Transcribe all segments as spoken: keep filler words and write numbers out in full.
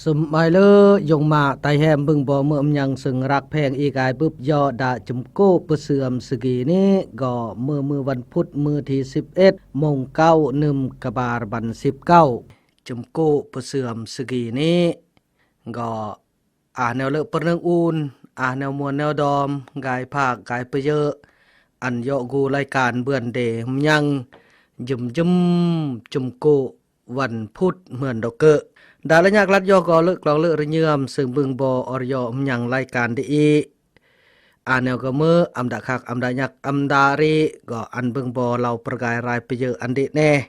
Sum mai lơ, yong ma tai hem bưng bo mơm nhang sưng rak pheng i gai bưp yo da chum kô pơsưm sigi ni, gŏ mơ mơ wan phut mơ thi sip êt mông kâu nơm kơbar ban sip kâu. Chum kô pơsưm sigi ni, gŏ ah neo lơ pơrnơng un, ah neo muôn neo dom, gai phak, gai pơyơ̆, ăn yo gu lai kan bươn de mơm nhang, jum jum, chum kô wan phut mưn dŏ kơ. Da lơ nyak lăt yo gŏ lơ klong lơ rơnyơm sưng bưng bo or yo mơm nhang lai kan de i. An neo gŏ mơ, am da khak, am da nyak, am da ri, gŏ ăn bưng bo lau pơrgai rai pơyơ̆ ăn de neh.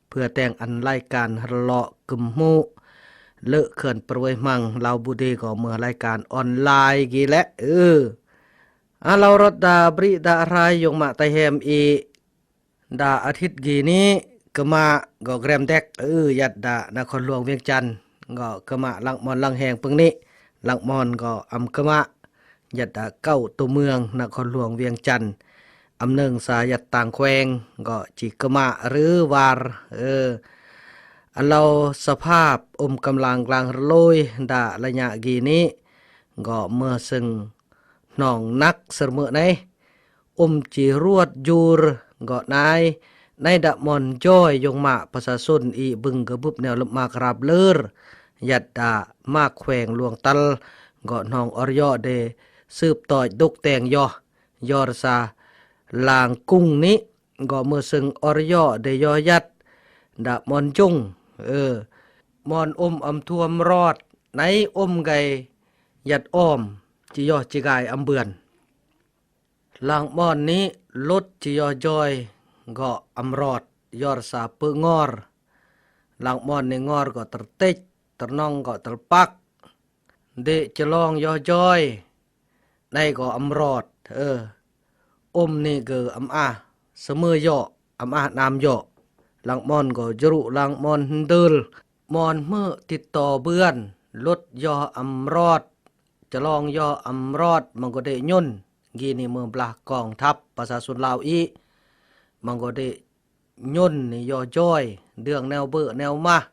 Pơ teng ăn lai kan hơlŏ kơmhŭ. Lơ khơn pơrwai hmang lau bu de gŏ mơ lai kan online gi lĕ. Ư. A lau rot da bri da rai yong ma tai hem i. Da athit gi ni kơma gŏ Grem Dek, ư, yat da Nakhon Luông Viêng Chăn, gŏ kơma lăng mon lăng heng pưng ni, lăng mon gŏ am kơma, yat da Kâu Tô Mương Nakhon Luông Viêng Chăn, am nơng sa yat Tàng Khueng, gŏ chi kơma rư war, ư. An lau sa phap um kơmlang glang rlôi da lơ nya gi ni, gŏ mơ sưng hnong năk sơrmơ̆ nai. Um chi ruot jur gŏ nai, nai da mon joi yong ma pơsasun i bưng gơbŭp neo lơm mak rap lơr, yat da mak khueng luông tal, gŏ hnong or yo de sưp toj dôk teng yoh, yor sa lang kung ni, gŏ mơ sưng or yo de yoh yat, da mon jung, ư, mon um am thuam rot, nai um gai yat om, chi yoh chi gai am bươn. Lang mon ni lŭt chi yoh joi gŏ am rot, yor sa pơ ngor. Lang mon ni ngor gŏ tơrtĭch, tơrnong gŏ tơrpăk. Dĭ chalong yoh joi, nai gŏ am rot, ư. Um ni gơ am ah, sơmơ yo, am ah nam yo. Lang mon gŏ jrŭ, lang mon hndơl, mon hmư̆ tĭt to bươn, lŭt yoh am rot, chalong yoh am rot, măng gŏ dĭ nhŭn, gi ni mơ blah kong thăp pơsasun lau i, măng gŏ dĭ nhŭn ni yoh joi, dơ̆ng neo bơ̆ neo mah,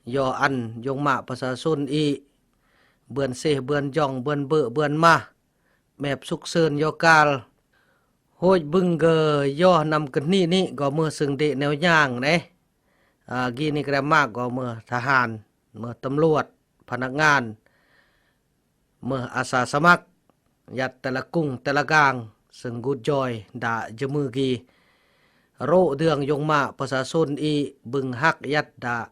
yoh ăn yong ma pơsasun i, bươn seh, bươn jong, bươn bơ̆, bươn mah, mep sŭk sưn yoh kal. Hoj bưng gơ yoh năm kơnhni ni gŏ mơ sưng dĭ neo nhang neh. A, gi ni krem mak gŏ mơ thahan, mơ tơmluôt, phanakngan, mơ asa samak, yat tơlakung, tơlagang, sưng gŭt joi, da jơmơ gi. Rŏ dơ̆ng yong ma pơsasun i bưng hăk yat da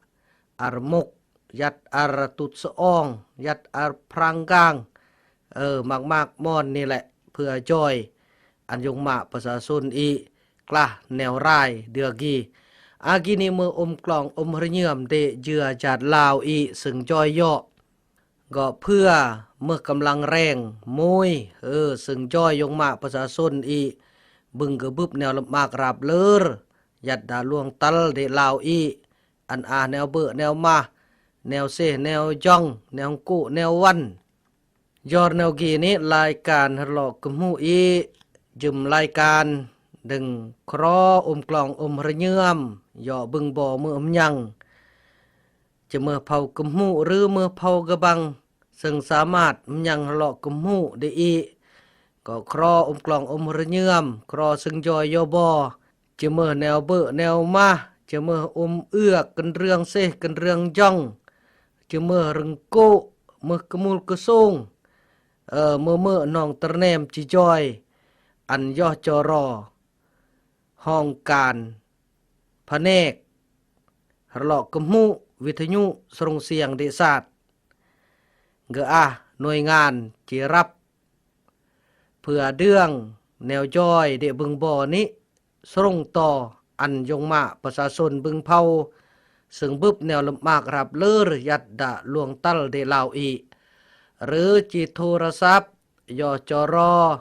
ar mŭk, yat ar tut sơong, yat ar phranggang. Ơ, mak mak mon ni lĕ pơ joi. Ăn yong ma pơsasun i klah neo rai dơ̆ng gi. A gi ni mơ um klong um rơnyơm dĭ jưa jat lau i sưng joi yo. Gŏ pơ mơ kơmlang reng mui, ư, sưng joi yong ma pơsasun i bưng gơbŭp neo lơm mak rap lơr, yat da luông tal dĭ lau i. Ăn ah neo bơ̆ neo mah, neo seh neo jong, neo hŭng kŭ neo wan. Yor neo gi ni lai kan hơlŏ kơmhŭ i, jum lai kan dơ̆ng kro um klong um rơnyơm, yo bưng bo mơm nhang. Chơmơh phao kơmhŭ rư mơh phao gơbang, sưng samat mơm nhang hơlŏ kơmhŭ dĭ i. Gŏ kro um klong um rơnyơm, kro sưng joi yo bo. Chơmơh neo bơ̆ neo mah, chơmơh um ư̆ kơnrơng seh kơnrơng jong, chơmơh rơngkŭ, mơh kơmul kơsung. Ơ, mơ mơ nong tơrnem chi joi, ăn yoh choro hong kan phanek hơlŏ kơmhŭ, withanhŭ srung siang dĭ sat. Gơah nui ngan chi răp pơ dơ̆ng neo joi dĭ bưng bo ni, srung to ăn yong ma pơsasun bưng phao, sưng bưp neo lơm mak rap lơr yat da luông tal dĭ lau i. Rư chi thô rơsap, yo choro,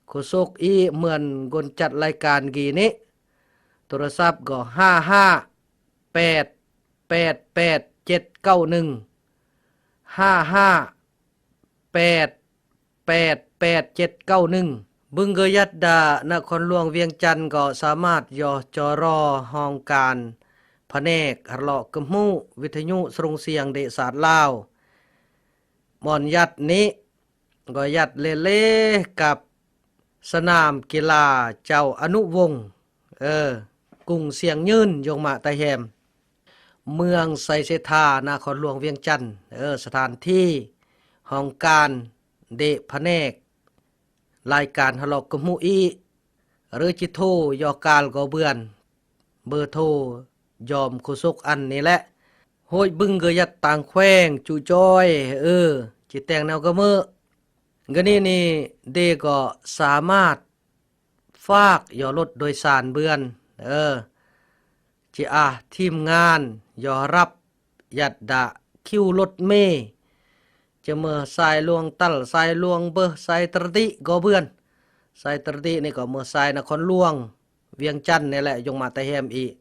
khusuk i mưn gôn chat lai kan gi ni. Thô rơsap gŏ ha ha, pet, pet, pet, chet kâu nưng. Ha ha, pet, pet, pet, chet kâu nưng. Bưng gơyat da Nakhon Luông Viêng Chăn gŏ samat yo choro hong kan Phanek, harok kemu, wit hynñiu srung siang de' sat lao. Mon yat ni, goi yat lele kap Snam kila chao anu wong, ơ, cung siang nhơn yong mă tay hem. Mương Sai Setha, ນະຄອນຫຼວງວຽງຈັນ, ơ, ສະຖານທີ່ຫ້ອງການເດະພະແນກລາຍການຫາຫຼອກກະໝູອີ ຫຼື ຈະໂທຢໍການກໍເບືອນ ເບີໂທຢອມໂຄສົກອັນນີ້ແຫຼະ. ໂຫຍບຶງກະຍັດຕ່າງແຂວງຈຸຈອຍ, ເອີ ຈະແຕ່ງແນວກະເມີ ກະນີ້ນີ້ເດກໍສາມາດຝາກຢໍລົດໂດຍສານເບືອນ, ເອີ ຈະອາທີມງານຢໍຮັບ ຍັດດະຄິວລົດເມ ຈະເມີສາຍຫຼວງຕັນ, ສາຍຫຼວງເບີ, ສາຍຕຣະຕິກໍເບືອນ. ສາຍຕຣະຕິນີ້ກໍເມີສາຍນະຄອນຫຼວງວຽງຈັນນີ້ແຫຼະ ຍົງມະຕາແຮມອີກ.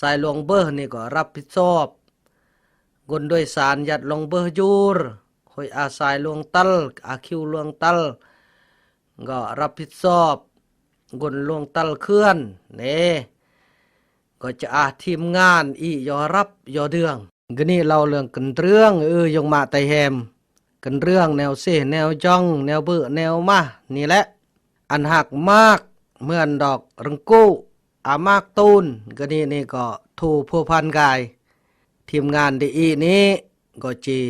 ສາຍຫຼວງເບີນີ້ກໍຮັບຜິດຊອບ ຄົນໂດຍສານຍັດຫຼວງເບີຢູ່, ໂຫຍອາສາຍຫຼວງຕັນ, ອາຄິວຫຼວງຕັນ ກໍຮັບຜິດຊອບ ຄົນຫຼວງຕັນເຂື່ອນ ເນ ກໍຈະອາທີມງານອີກຢໍຮັບຢໍເດືອງ. ກະນີ້ເລົ່າເລື່ອງກັນເລື່ອງ, ເອີ ຍົງມະຕາແຮມ ກັນເລື່ອງແນວເຊ ແນວຈອງ ແນວເບີ ແນວມານີ້ແຫຼະ. ອັນຫາກມາກເໝືອນດອກຣຶງໂກ ອາໝາກໂຕນ, ກະນີ້ນີ້ກໍໂທພົວພັນກາຍ. ທີມງານເດອີນີ້ກໍຈະ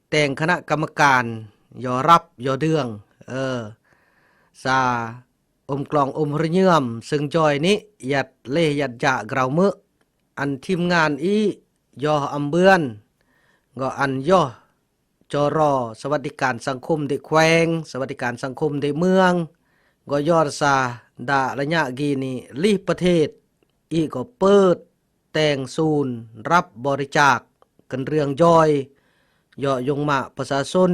ແຕ່ງຄະນະກຳມະການຢໍຮັບຢໍເດືອງ, ເອີ ສາ ອົມກລອງອົມຮະເຍືອມ ເຊິ່ງຈອຍນີ້ ຍັດເລ ຍັດຢະກຣາວເມີ. ອັນທີມງານອີກ ຢໍອຳເບືອນ ກໍອັນຢໍ ຈຣ ສະຫວັດດີການສັງຄົມເດແຂວງ, ສະຫວັດດີການສັງຄົມເດເມືອງ ກໍຢໍສາດາລະຍະກີ້ນີ້ ລິປະເທດ ອີກກໍເປີດ ແຕ່ງສູນຮັບບໍລິຈາກ ກັນເລື່ອງຈອຍ ຢໍຍົງມະປະຊາຊົນ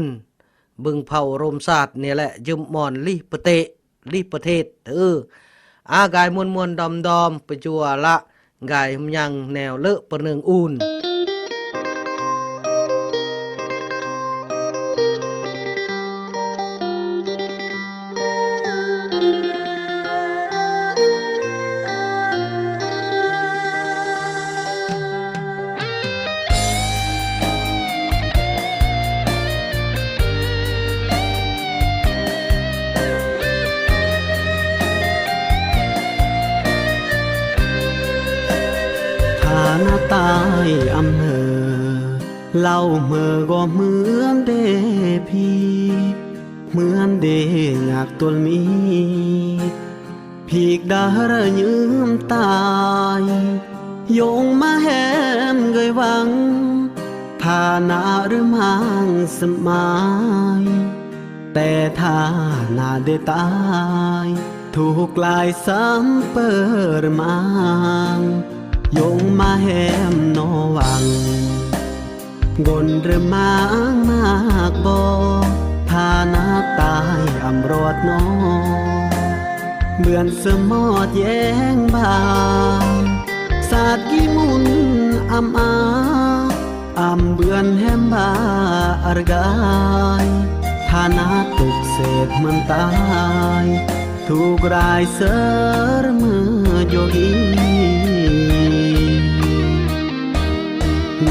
ບຶງເຜົ່າໂຮມຊາດນີ້ແຫຼະ ຢືມມອນລິປະເຕະ ລິປະເທດ ເອີ ອາກາຍມ່ວນໆດອມໆ ປະຈົວລະ ກາຍຫຶມຍັງແນວເລີະປະເນີງອຸ່ນ. ຖານະຕາຍອຳເຫີ ເລົ່າເໝີກໍເໝືອນເດພີ ເໝືອນເດຍາກຕົວມີ ພີກດາລະຍືມຕາຍ ຍົງມະແຮມເຄີຍຫວັງ ຖານະຫຼືມັງສະໝາຍ ແຕ່ຖານະເດຕາຍ ທຸກຫຼາຍຊ້ຳເປີຣະມັງ ຍົງມະແຮມນໍຫວັງ ກົນເຣມາງມາກບໍ່ ຖານະຕາຍອຳຣອດນໍ ເບືອນສະໝອດແຍງບາ ສາດກີ່ມຸນອຳອາ ອຳເບືອນແຮມບາອາກາຍ ຖານະຕົກເສດເໝືອນຕາຍ ທຸກລາຍເສີມເໝີຢູ່ອີ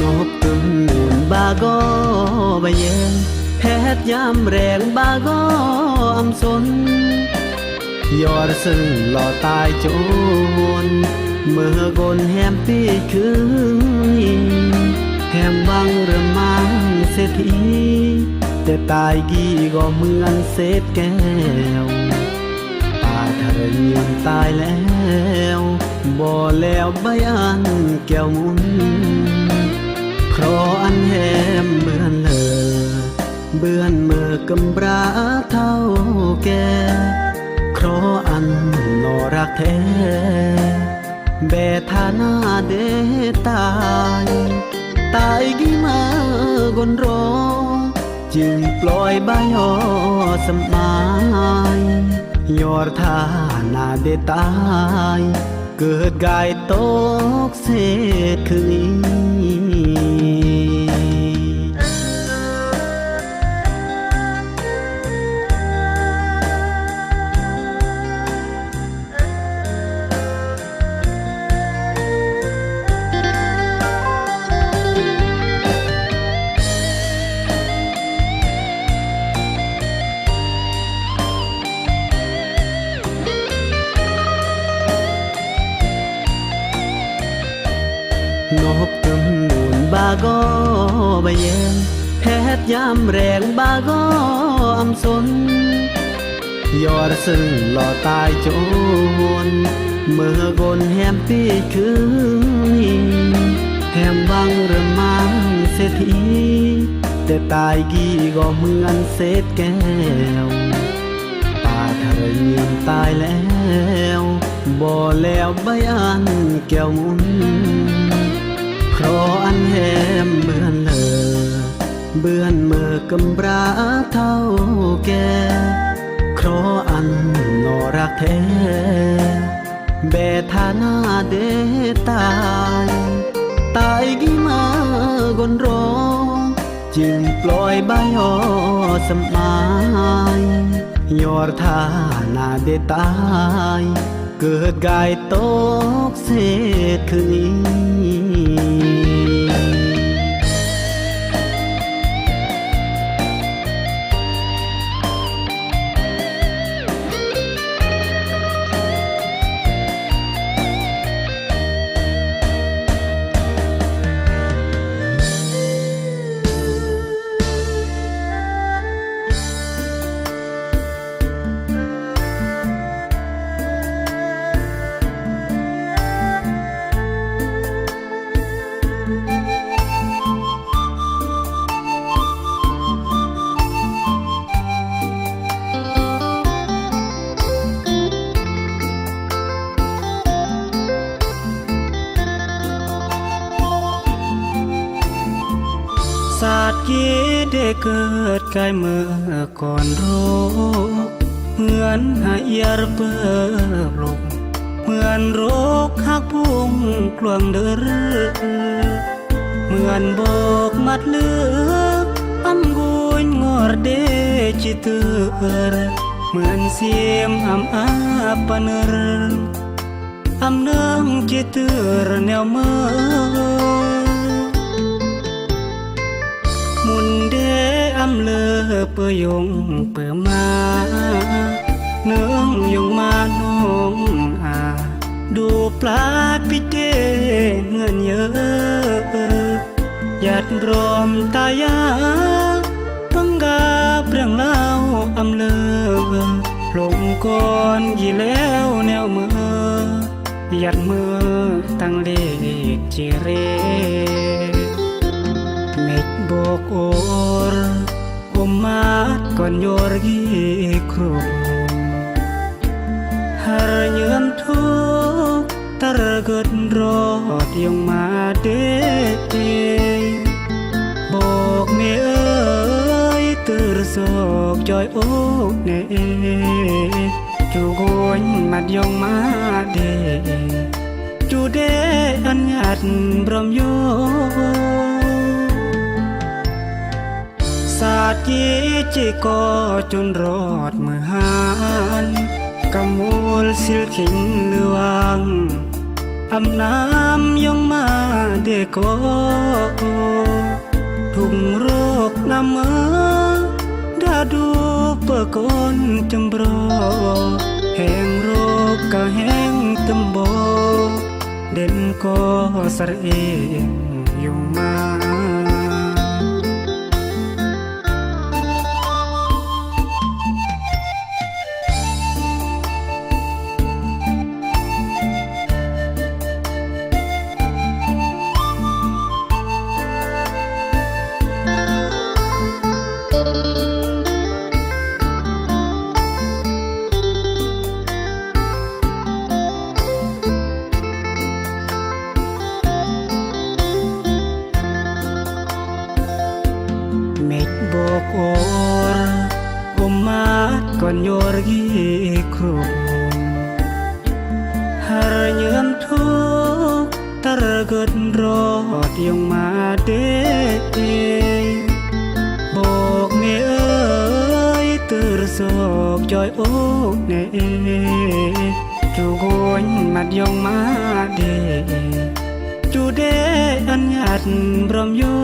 ນົກຕຶງມູນບາກໍບາແຍງ ແພດຍາມແລງບາກໍອຳສົນ ຍອດເຊິ່ງຫຼໍ່ຕາຍຈົນ ເໝີກົນແຮມປີກຄືນ ແຮມວັງເຣມາງເສດຖີ ແຕ່ຕາຍກີ້ກໍເໝືອນເສດແກ້ວ ປາທະເລີຍນຕາຍແລ້ວ ບໍ່ແລ້ວໃບອັນແກ້ວມຸນ ເພາະອັນແຮມເໝືອນເລີ ເບືອນເໝີກຳພຮ້າເຖົ້າແກ່ ເພາະອັນນໍລັກແທ້ ແບຖານະເດຕາຍ ຕາຍກີ້ເໝີກົນລໍ ຈຶ່ງປ່ອຍບາຍອສະໝາຍ ຍອດຖານະເດຕາຍ ເກີດກາຍຕົກເສດຄືນອີກ. Go ba yen het yam reng ba go am son. Yor sưng lo tai chon mơ gon hem pi khưng ni. Hem bang rơmang set hi, te tai gi go mưan set keo. Pha thar nhin tai leo, bol leo bai ăn keo ngun. Khro ăn hem bươn lơ, bươn mơ kơmbra thao ke. Khro ăn nô rak the, be tha na de tai, tai gi mơ gon ro. Chim ploi ba yo sơm ai, yor tha na de tai, kơt gai tŏk set khưng i. Sat ki de kơt kai mơ kon ro, mưan ha iar pơblok, mưan rok hak pung kluang dơr, mưan bok mat lơ am guñ ngor de chi tơr, mưan sim am ap panơr. Am nơng chi tơr neo mơ. Mun de am lơ pơyong pơma, nơng yong ma nong a, du pla pite ngăn yơ. Yat brom ta ya, păng gap rang lao am lơ, hlong kon gi leo neo mơ. Yat mơ tăng lek chi re. Mej bok or, ôm mat kon yor gi kruk. Har ñam thuk tar gơt rot yong ma de. Bok me ơi, tơr sok joi ôk ne. Chu guñ mat yong ma de. Chu de ăn yat brom yo. Sat ki chi ko chun rot mơ han, kamul sil khing luang, am nam yong ma de ko. Thung rok nam mơ, da du pơkon chum bro, heng rok ka heng tơm bo. Đen ko sar eng yong ma. Mej bok or, ôm mat kon yor gi kruk. Har ñam thuk tar gơt rot yong ma de. Bok me ơi, tơr sok joi ôk ne. Chu guñ mat yong ma de. Chu de ăn yat brom yo.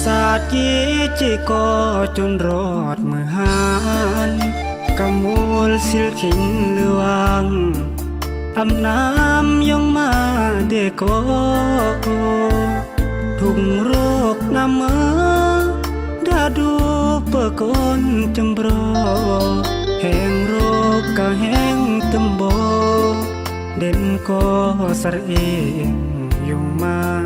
Sat ki chi ko chun rot mơ han, kamul sil khing luang, Amnam yong ma de ko, thung rok nama, dadu pekon tembro, heng rok ka heng tembo, den ko sar ing yong ma.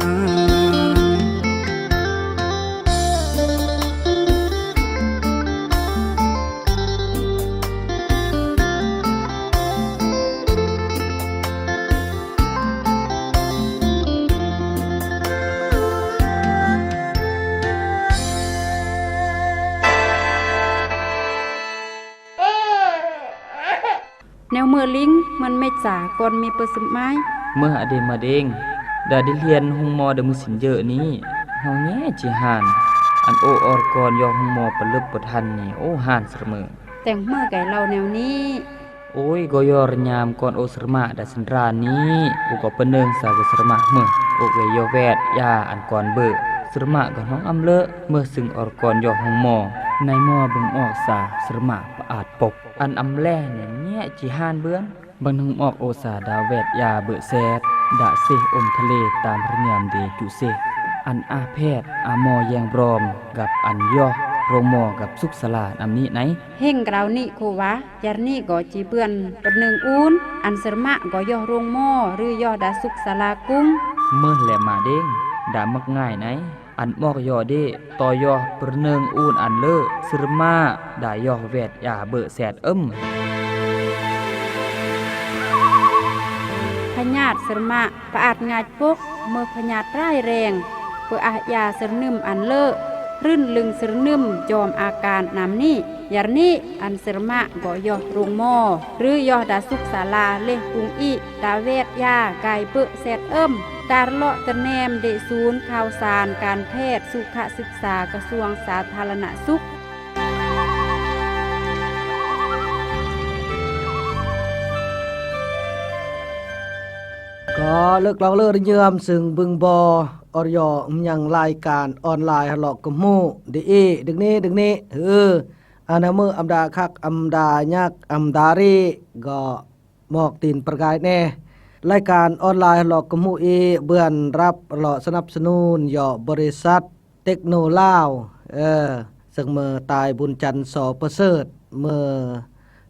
Neu meuling, man mej sa kon mi pesem mai. Meh ade madeng, da di lian hung mo da musim je ni. Hong nye ci han. An o or kon yo hung mo pelep pet han ni, o han serme. Teng meh gai lau neu ni. Oi, goyor nyam kon o serma da sendra ni. U ko peneng sa ge serma meh. O ge yo wet ya an kon be. Serma ge hong am le, meh seng or kon yo hung mo. Nai mo beng ok sa serma paat pok. An am leh ne nyiak ci han beuan. Bang nung ok o sa da wet ya beuh set, da sih um thele tam rnyam de ju sih. An ah phet, a mo yang brom, gap an yoh, rong mo gap suk sala nam ni nai. Heng grau ni ko wa, yar ni go ci beuan perneng un, an serma go yoh rong mo, rü yoh da suk sala kung. Meh le ma deng, da mek ngai nai. An mok yo de, to yoh perneng un an le, serma da yoh wet ya beuh set em. Panyat serma, paat ngaj pok, meh panyat rai reng, pe ah ya sernem an le, rün leng sernem jom akan nam ni. Yar ni an serma go yoh rung mo, rü yoh da suk sala leh kung i, da wet ya gai beuh set em, dar lok tenem de sun khao san kan phet suk kha sük sa Kasuang Sathara Na'Suk. Ko lek lau le rnyam seng beng bo, or yo mnyang lai kan online lok kemu, di i, dek ni, dek ni, he. Ana me am da khak, am da nyak, am da ri, go mok tin pergait neh. Lai kan online lok kemu i beuan rap lok senap senun yo berisat Tekno Lao, eh, seng me tai bun can so peset, me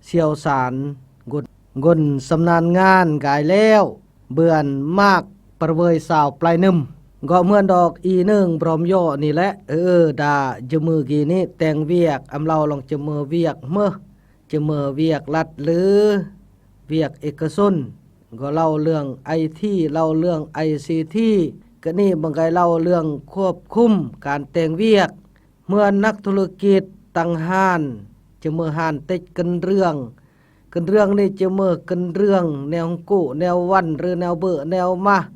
siau san, gun, gun semnan ngan gai leo, beuan mak perwei sao plai nem. Go meuan dok i neng brom yo ni le, eh, da jeme gini teng wiak, am lao long jeme wiak meh. Jeme wiak lat le, wiak ikesun, go lao lương IT, lao lương ICT, keni bang gai lao lương khop khum kan teng wiak. Meuan nak thulukit tang han, jeme han tech kendriang. Kendriang ni jeme kendriang neo hengku, neo wan, rü neo beuh, neo mah.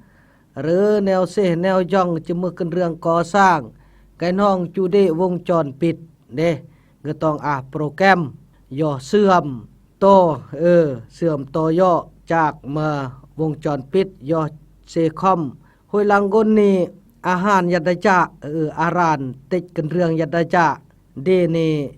Rü neo seh, neo jong, jeme kendriang kosang. Gai nong chu de wong chon pit, neh, ngetong ah prokem. Yo sưm to, eh, sưm to yo, chak me wong chon pit, yo seh khom. Hoi lang gun ni ahan yat da ja, eh, aran tech kendriang yat da ja. De ni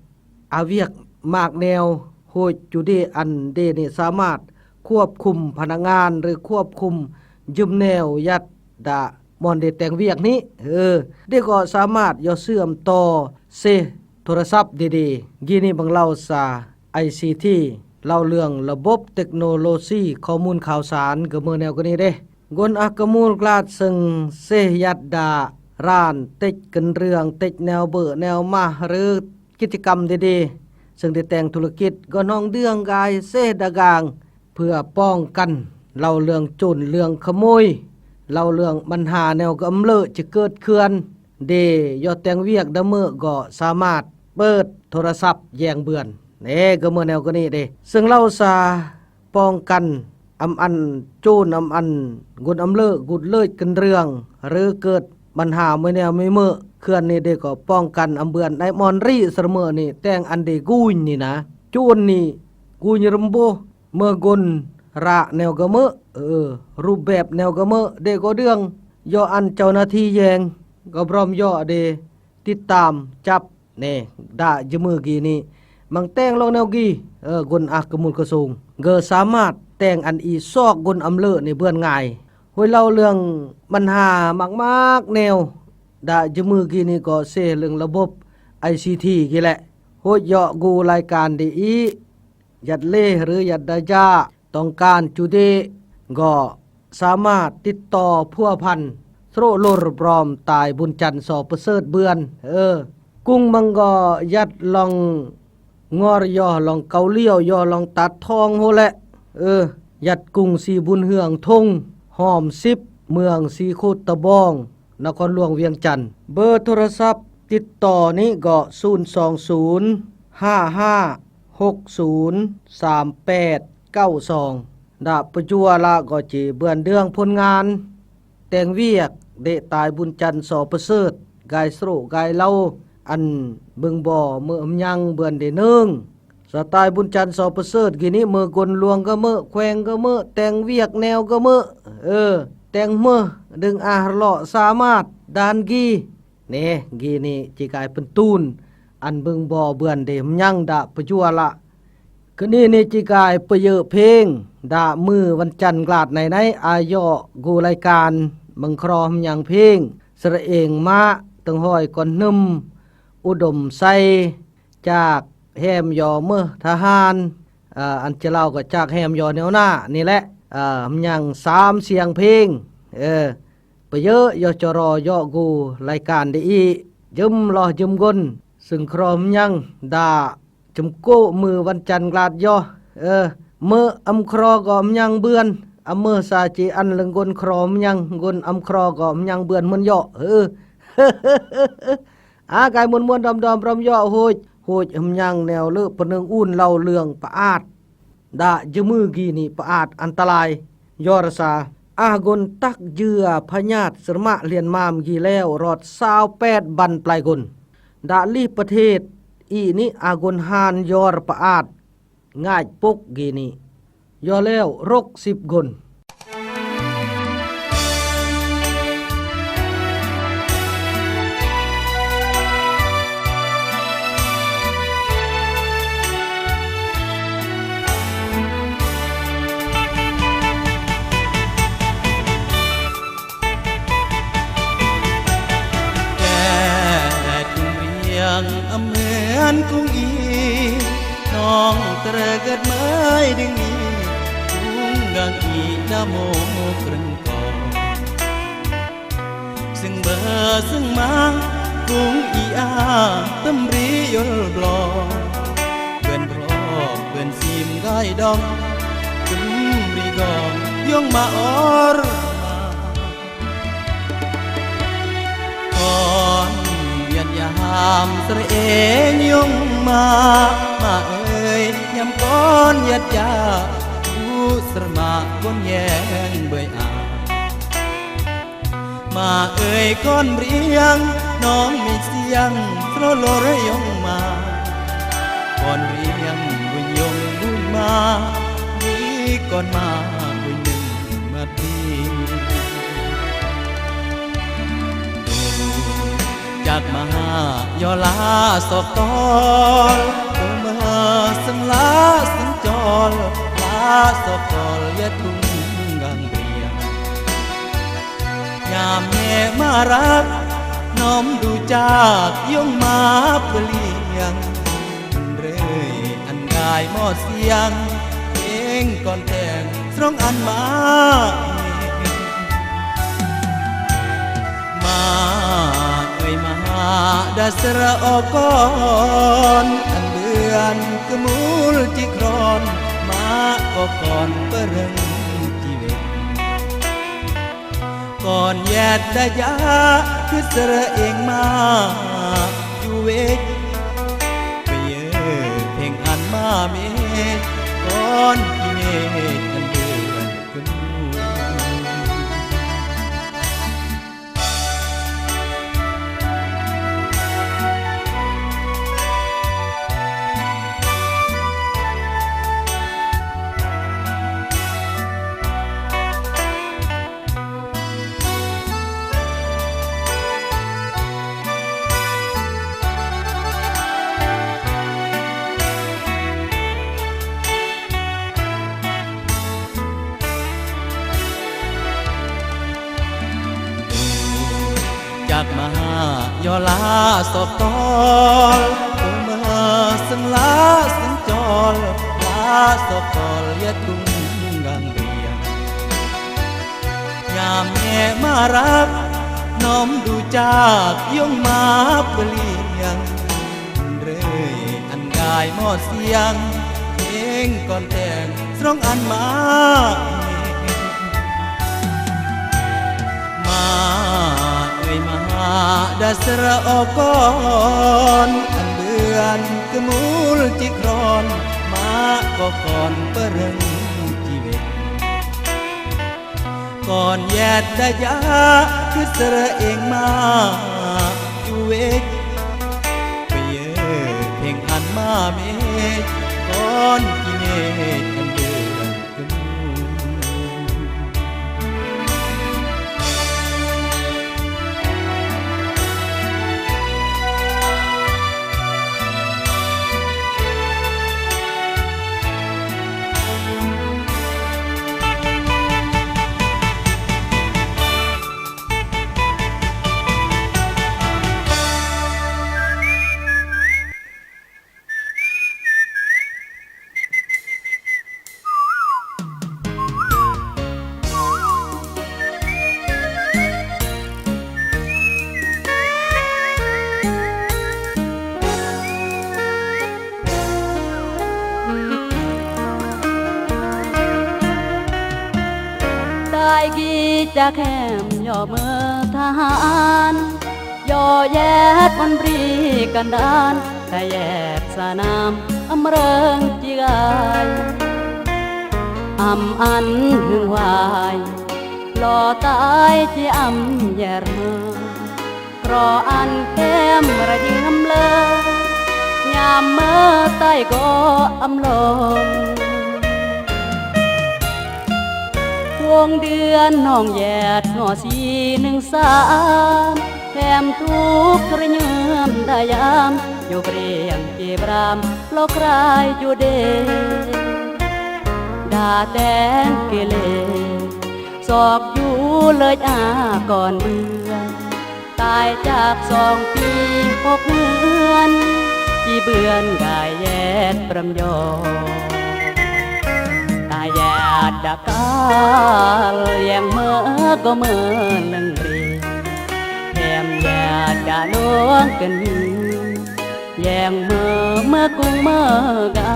a wiak mak neo hoi chu de an de ni samat khop khum phanangan rü khop khum jum neo yat da mon de teng wiak ni, eh, de ko samat yo sưm to seh thorasap de de. Gini bang lao sa ICT, lao lương ระบบเทคโนโลยีข้อมูลข่าวสาร geme neo geni de. Gun ah kemul glat seng seh yat da ran tech kendriang, tech neo beuh, neo mah, rü กิจกรรม de de. Seng de teng thulukit, go nong dương gai seh dagang, เพื่อป้องกัน lao lương chun, lương khmoi, lao lương ปัญหา neo gem le chi kơt khön. De yo teng wiak da me go samat pet thorasap yeng beuan. Neh, geme neo geni de. Seng lao sa ป้องกัน am an chun, am an gun am le, gun le kendriang, rü kơt ปัญหา me neo me me, khön ni de ko ป้องกัน am beuan nai mon ri serme ni teng an de guin ni na. Chun ni guin remboh, me gun ra neo geme, eh, รูปแบบ neo geme, de ko dương. Yo an chau na thi yeng, go brom yo de, ติดตาม chap, neh, da jeme gini. Mang teng long neo gi, eh, gun ah kemul kesung. ge samat teng an i sok gun amlø ni bơ̆n ngai. Hôi lao lương măn ha mak mak neo, đa jơmø gini gŏ se lương lăbŏp ai si thi gi lĕ. Hôi yŏ gu lai kan đi i, yăt lê rư yăt đa ja, tong kan chu đê, gŏ samat tit to phua phan, srô̆ lor brom tai bun chan so pơsơt bươn. Ơ, kung măng gŏ yăt lòng ngor yoh lòng kau liêu yoh lòng tat thong hô lĕ. Ơ, yăt kung si bun hương thung, hom sip, mương si khut tơ bong, na kon luông viêng chan. Bơ thô rơ săp tit to ni gŏ sun song sun, ha ha, hôk sun, sam pet, kau song. Đa pơjua lă gŏ chi bươn đương phun ngan. Teng wiek, đê tai bun chan so pơsơt, gai srô̆, gai lao, ăn bưng bò mơ̆ hơmnhăng bươn đê nưng. Sa tai bun chan so pơsơt gini mơ̆ gun luông gơmơ̆, khueng gơmơ̆, teng wiek neo gơmơ̆. Ơ, teng mơ̆, đưng ah rlŏ samat, dan gi. Nê, gini chi gai pơntun, ăn bưng bò bươn đê hơmnhăng đa pơjua lă. Kơ ni ni chi gai pơyơ̆ phêng, đa mơ văn chăn glad nai nai, a yŏ gu lai kan, măng khro hơmnhăng phêng, sơreng mă, tơng hôi kon hnưm, u đôm sai, chak hem yo mơh tha han, a, ăn chi lao gŏ chak hem yo neo na, ni lĕ, a, hơmnhăng sam siang phêng, ơ, pơyơ̆ yo choro yŏ gu lai kan đi i, jơm loh jơm gun, sưng khro hơmnhăng, đa chum kô̆ mơ văn chăn glad yo, ơ, mơ̆ ăm khro gŏ hơmnhăng bươn, ăm mơh sa chi ăn lưng gun khro hơmnhăng, gun ăm khro gŏ hơmnhăng bươn mơ̆n yo, ơ. A, gai muôn muôn đom đom rom yo, hôi, hôi hơmnhăng neo lơ pơnưng un lao lương pơat. Đa jơmư gini pơat ăn ta lai. Yor sa, a gun tak jưa pha nhad sơrmă lian mam gi leo rot sao pet ban plai gun. Đa lih pơthet, ini a gun han yor pơat. Ngach pŭk gini. Yo leo rok sip gun. Tet kung riang amhan kung i, nong terget mai ding i, kung gang i namo krengkong. Sưng bơ sưng ma kung i a tâm ri yol blong. Buen brok buen sim gai dong, tâm ri gong yong ma or. Kon yat yam sreng yong ma, ma ơi, yam kon yat ya, bu srem kon yeng bơi a. Ma ơi kon riang, nong mi siang, srolor yong ma. Kon riang, bun yong bun ma, di kon ma, bun yong ma di. Chak ma ha, yo la sok tol, um ha seng la seng chol, la sok tol, ya tung gang riang. Nyam ne marak, nom du chak yong ma peliang. Rơi an gai mo siang, eng kon teng, srong an ma. Ma ơi ma ha, da sera o kon, an bươn kemul chi kron, ma ko kon pereng chi wen. Kon yet da ja, kơ sera eng ma, yu wet. Peye peng an ma me, kon ki me, an bươn kemul. Maha yo la sok tol, tumeseng la sengcol, la sok tol ya tunggang riang. Yam ye marap, nom du jak yong ma peliang. Ndrei an gai mo siang, ing kon teng srong an ma. Ma ơi ma, da sera okon, an beuan kemul cikron, ma kokon pereng ciwek. Kon yet daja keser eng ma cuek, peye eng an ma mej, kon kinej an beuan kemul. Dai gi jak hem yo me thahan, yo yet mon bri kandan, ta yet sanam amreng ci gai. Am an hưng huai, lo tai ci am yer me. Kro an kem rajing am le, nyam me tai go am long. Wong dien nong yet ngo si nưng sam, hem tuk rnyem dayam, yo briang ki bram lo krai jude. Da teng kile, sok ju lej a kon beuan. Tai chak song pi hok nguan, chi bươn gai yet prem yo. Tai yet dak kal yang mơ gom mơ leng ri. Hem yet dak luang ken yeng mơ mơ kung mơ ga.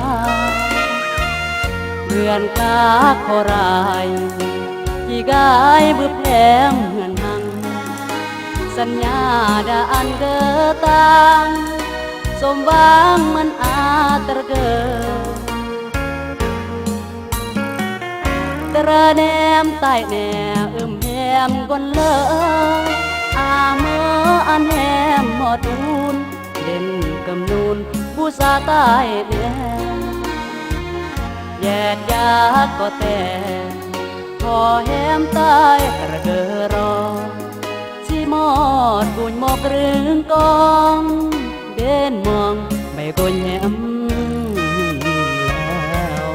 Bươn kak kho rai, chi gai bưp lem ngăn hăng. Sân nhà đã ăn gơ tang, som vang mân a tơr gơ. Tơr nem tai ne ưm hem gon lơ, a mơ ăn hem mot un, den kơm nun bu sa tai ne. Yet jak kơ te, ho hem tai tơr gơ ro. Chi mot guñ mok rưng kong, den mong bai guñ hem leo.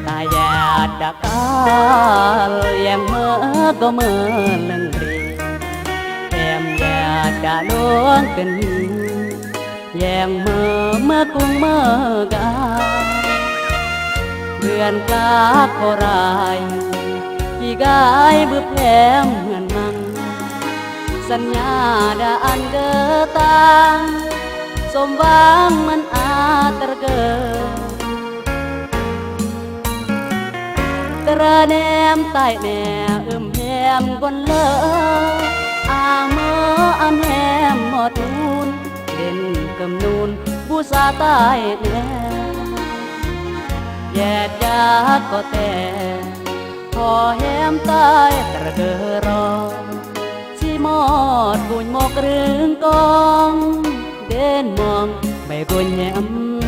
Ta yet dak kal yang mơ gom mơ leng ri. Hem yet dak luang ken yang mơ mơ kung mơ ga. Bươn kak kho rai, chi gai bưp lem ngăn hăng. Sân nhà đã ăn gơ tang, som vang mân a tơr gơ. Tơr nem tai ne ưm hem gon lơ, a mơ ăn hem mot un, den kơm nun bu sa tai ne. Yet jak kơ te, ho hem tai tơr gơ ro. Chi mot guñ mok rưng kong, den mong bai guñ hem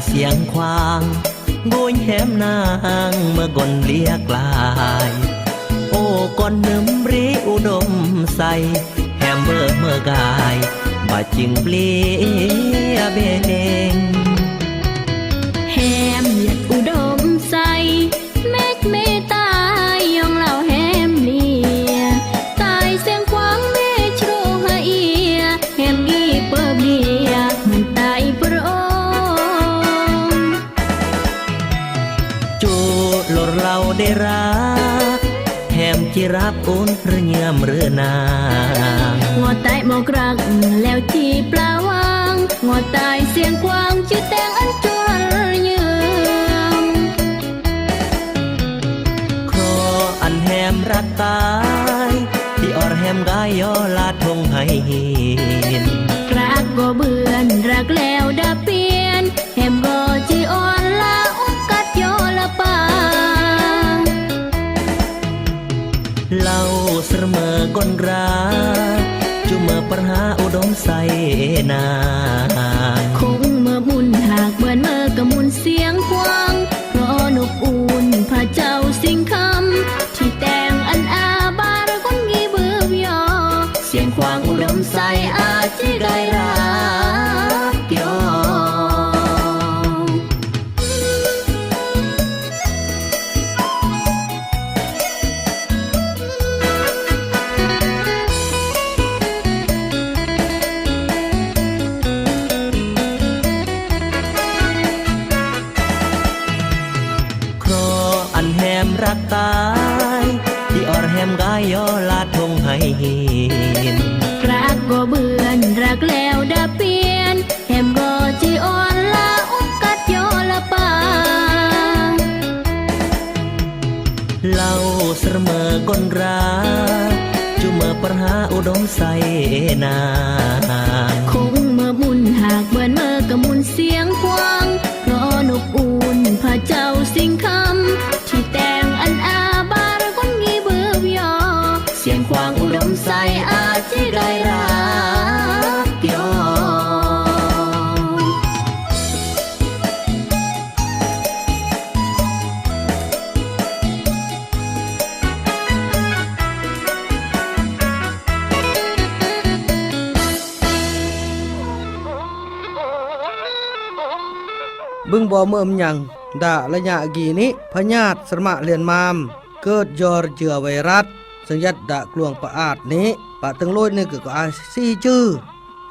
Sieng Khoang, guñ hẻm nang mơgon liak lai. Ô kon nơm ri U Đôm Sai, hẻm bơ mơgai, ba ching blia beng. Hẻm liak U Đôm Sai, mej me tai yong lao hẻm lia. Tai Sieng Khoang mej ro ha ia, hẻm gi pơblia, mơ̆n tai pơrong. Chu lor lao đe rak, hẻm Chirap un rơñam rơnang. Ngo tai Mok Rak leo chi plawang, ngo tai Sieng Khoang chi teng ăn chu rơñam. Kro ăn hẻm Rak Tai, ti or hẻm Gayo la thong hai hin. Rak gô bươn, rak leo đa piên, hẻm gô chi or la ung kat yo la pang. Lao sơr mơgon gra, chu mơpar ha U Đôm Sai nang. Khong mơmun hak bươn mơkơmun Sieng Khoang, ro nŭk un pha chao sing khăm, chi teng ăn a bar kon gi bưp yo. Sieng Khoang U Đôm Sai a chi gai rak yo. Kro ăn hẻm Rak Tai, ti or hẻm Gayo la thong hai hin. Rak gô bươn, rak leo đa piên, hẻm gô chi or la ung kat yo la pang. Lao sơr mơgon gra, chu mơpar ha U Đôm Sai nang. Khong mơmun hak bươn mơkơmun Sieng Khoang, ro nŭk un pha chao sing khăm, chi teng ăn a bar kon gi bưp yo. Sieng Khoang U Đôm Sai a chi gai rak yo. Bưng bom mơm nhang, đă la nhă gini, pha nhat sơrma lien mam. Kơt jor jua wai rat, seng yat đă kluang pa at ni, pa teng loi ni kơ ko a si jư.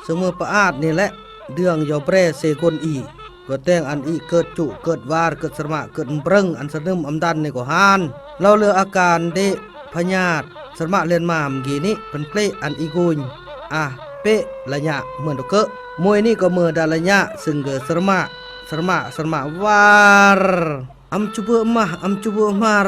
Seng mơ pa at ni lĕ, dơng yo bre se gon i. Ko teng ăn i kơt chu, kơt war, kơt sơrma, kơt mbrơng, ăn sơnơm amdan ni ko han. Lao lơ akan đe pha nhat sơrma lien mam gini, pơnklĕ ăn i gon. Ah, pĕ la nhă mơ̆n đô kơ. Môi ni ko mơ đă la nhă, seng gơ sơrma, sơrma, sơrma war. Ăm chu bơ mah, ăm chu bơ mar,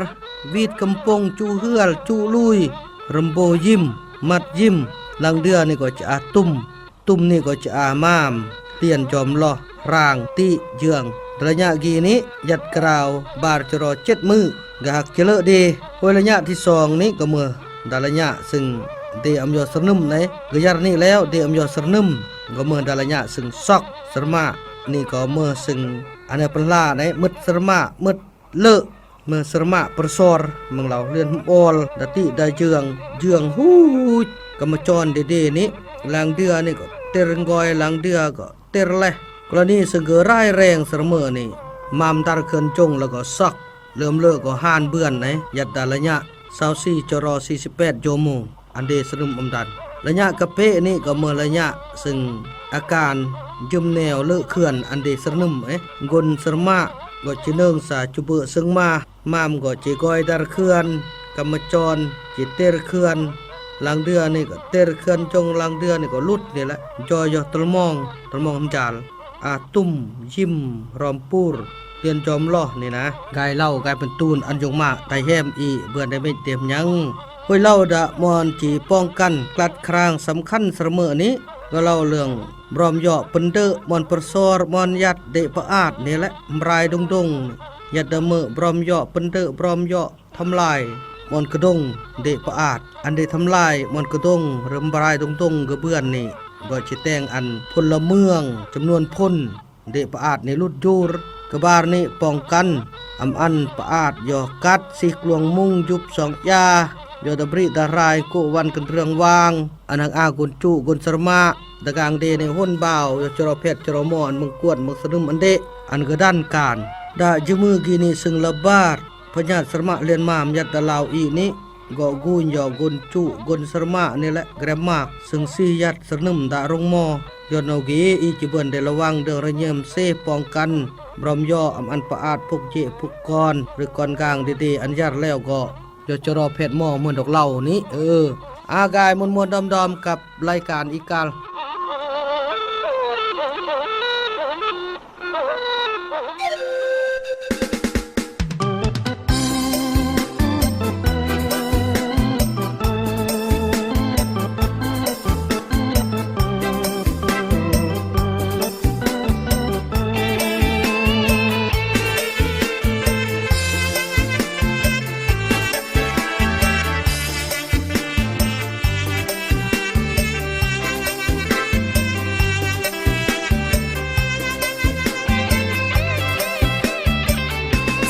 wit kơmpong chu hưal, chu lui, rơmbo yim, mat yim, lang dưa ni ko chi a tum, tum ni ko chi a mam, lien jom loh, rang, ti, jương. Đă la nhă gini, yat krao, bar chro chet mư, gah hak chelơ đe, hôi la nhă thi song ni ko mơ, đă la nhă seng đe ăm yo sơnơm nai, gơ yar ni leo, đe ăm yo sơnơm, ko mơ đă la nhă seng sok, sơrma, ni ko mơ seng Anai pơla nai, mơ̆t sơrma, mơ̆t lơ, mơ̆ sơrma pơrsor, mơng lao lien hơm ol, đa ti đa jương, jương huch, kơ mơchon đe đe ni, lang dưa ni ko ter ngoi, lang dưa ko ter leh. Kơ la ni seng gơ rai reng sơrma ni, mam dar khơn jong la ko sok, lơm lơ ko han bươn nai, yat đa la nhă, sao si choro si si pet jomo. Ande sơnơm amdan. La nhă kơ pê ni ko mơ la nhă seng akan jum neo lơ khơn ande sơnơm eh. Ngun sơrma gŏ chi nơng sa chu bơ seng ma, mam gŏ chi goi dar khơn, kơ mơchon chi ter khơn, lang dưa ni gŏ ter khơn jong lang dưa ni gŏ lut ni lĕ. Joi yoh tơlmong, tơlmong hơnjal. A tum, yim, rom pur, lien jom loh ni na. Gai lao, gai pơtun, ăn jong ma, tai hem i, bươn đe mĕch đe mơñang. Hơi lao đă mon chi pong kăn, klat khrang săm khăn sơrmơ̆ ni, gŏ lao lương, brom yŏ pơdơ̆, mon pơrsor, mon yat, đe pơat ni lĕ, mrai đung đung, yat đa mơ̆, brom yŏ pơdơ̆, brom yŏ thamlai, mon kơdông, đe pơat. Ăn đe thamlai, mon kơdông, rơmbrai đung đung gơ bươn ni. Gŏ chi teng ăn phun la mương, jơmnuan phun. Ndeq pa'at ni lut jur, kebar ni pongkan, am an pa'at yoh kat sih kluang mung jup song yah, yoh da bri da rai ku wan kendreng wang, anang a gun cu gun serma, dagang de ni hun bau, yoh cero pet cero mo an mengkuat mengsernum andeq, an gedan kan. Da jeme gini seng lebar. Penyat serma lien mam yat da lau i ni, go gun yoh gun cu gun serma ni le grem mak, seng sih yat sernem da rung mo. Yoh no gi i ciben de lewang deng renyem sih pongkan, brom yoh am an pa'at puk jik puk kon, ri kon gang didi an yar leo go. Yoh cero pet mo mendok lau ni, eh. Agai mun mun dom dom kap lai kan ikal.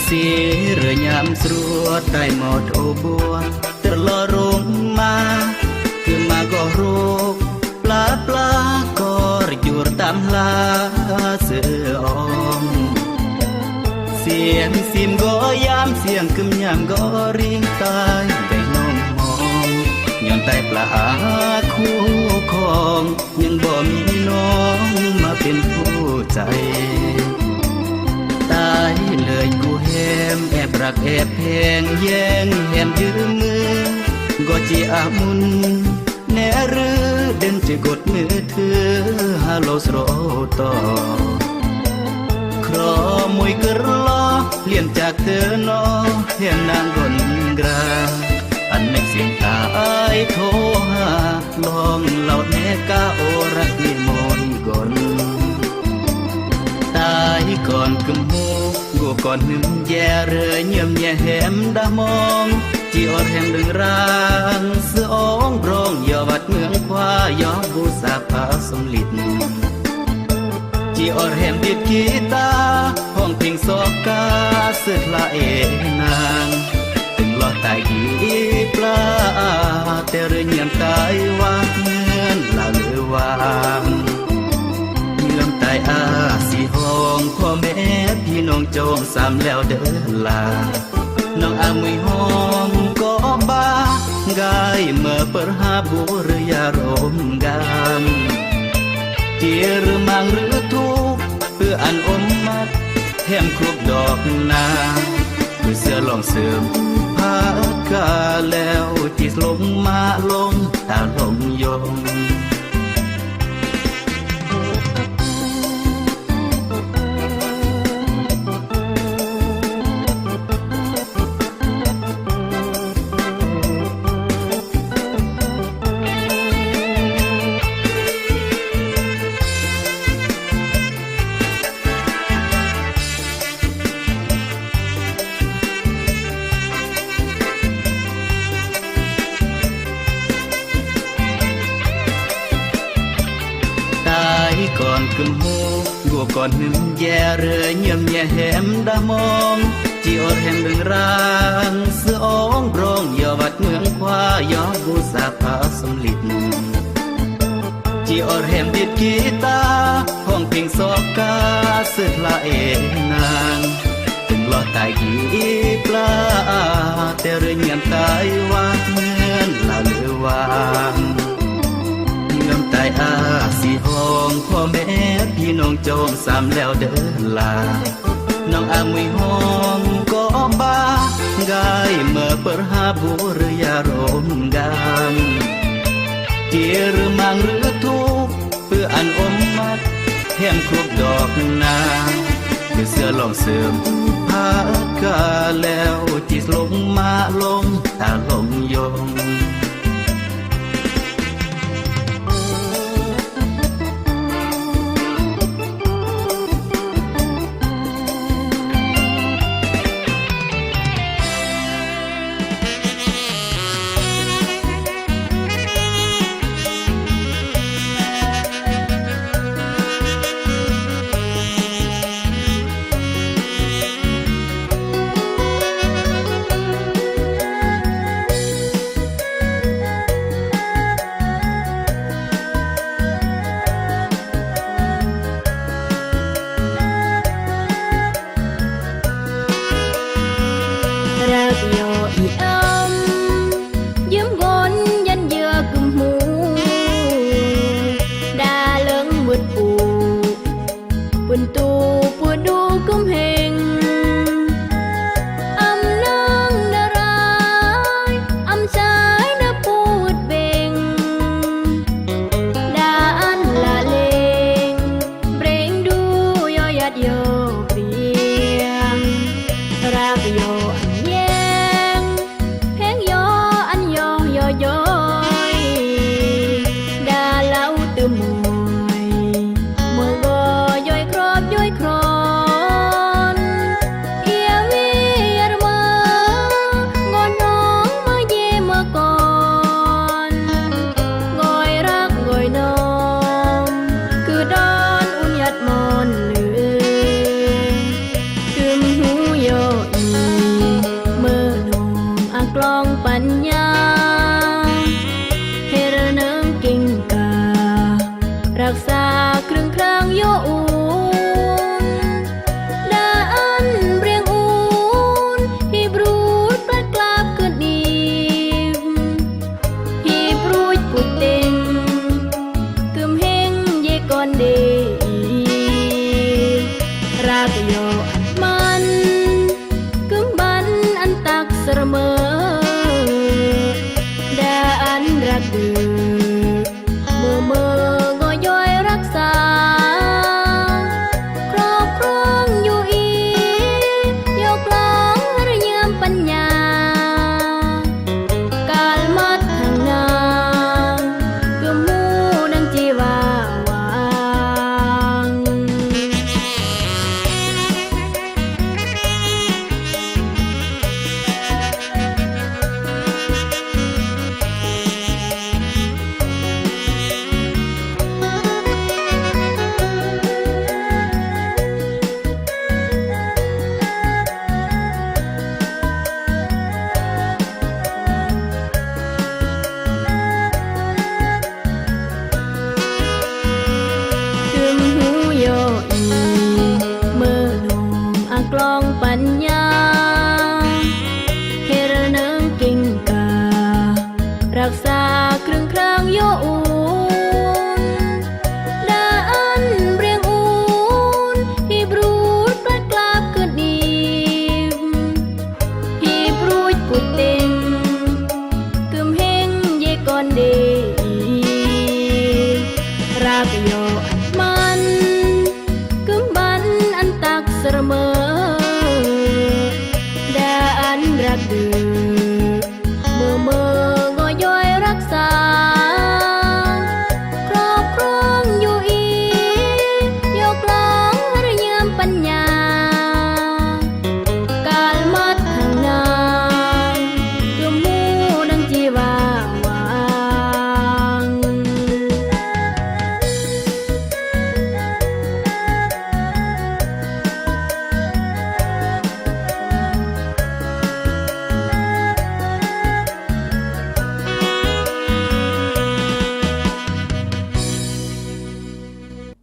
Sir nyam srut tai mot obua, terlorong ma, kema goh ruk, pla pla kor jur tam hla seong. Sim sim goyam siang kem nyam goring tai dai nong mong. Nyon tai pla aku kong, nyeng bo mi nong ma pin pu tai. Tai lei ku hem ep rak ep heng yeng hem jeme, go ci amun. Nere den cegot mete halos roto. Kro mui kerlo lien cak teno hem nang gon gra. An mek sing tai toha long laut neka orak ni mon gon. Tai kon kemu gu kon nem jer nyem nye hem dah mong. Ci or hem deng rang seong brong, yoh wat meng khua, yoh bu sapa song lit. Ci or hem dit kita, hong ping soka set la enang. Teng lo tai gi pla, ter nyem tai wa ngen la lewang. Nyem tai a si hong, pho me pi nong chong sam leo de la. Nong amui hong ko ba, gai me perhabur ya rom gam. Tir mang re thuk, pe an om mat, hem krup dok na. Pe se long sem, pa ka leo, tis long ma long, ta long yong. Tai kon kemhu, gu kon hnum jer, nyem nye hem dah mong, ci or hem deng rang, se ong brong, yoh wat meng khua, yoh bu sapa song lit. Ci or hem dit kita, hong ping soka, set la enang. Teng lo tai gi pla, ter nyem tai wa ngen la lewang. Nyem tai a si hong, pho me pi nong chong sam leo de la. Nong amui hong ko ba, gai me perhabur ya rom gam. Tir mang re thuk, pe an om mat, hem krup dok na. Pe se long sem, pa ka leo, tis long ma long, ta long yong. Sơrmơ, daan răk dư, mơ mơ ngôi dôi răk sa. Krok krong yu i, yok long hơr nhem păn nha. Kal măt hăng na, kơmu nang chi wa wang. Kơm hu yo i, mơ nong a klong păn nha. Hơr nơng king ka, răk sa krưng krang yo un. Daan breng un, hip ruj plat klap kơt nim. Hip ruj put teng, kơm heng je kon de i. Răk yo ăt man, kơm ban ăn tak sơrmơ. Daan răk dư, mơ mơ ngôi dôi răk sa. Krok krong yu i, yok long hơr nhem păn nha. Kal măt hăng na, kơmu nang chi wa wang.